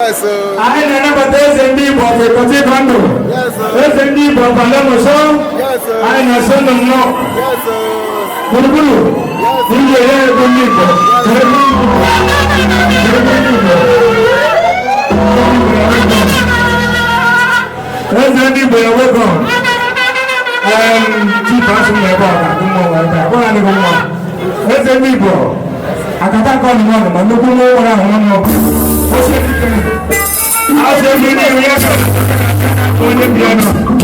Yes, sir. Anyị na-anabata eze ndị Igbo of Ikot Ibando. Yes, sir. Eze ndị Igbo of Alimosho. Yes, sir. Anyị na-asị unu nnọọ. Yes, sir. Gburugburu. Ndị ya ego ndị Igbo. Ego ndị Igbo. Ego ndị Igbo. Eze ndị Igbo ya welcome. Chief asị m na ebe ọ ga-adị mma nwa ebe a. Ọ adịghị mma. Eze ndị Igbo. Akata nke ọnụ ọnụ ma nnukwu nwa nwere ahụ ọnụ. Asị ndị Igbo ya ka onye bi ọnụ.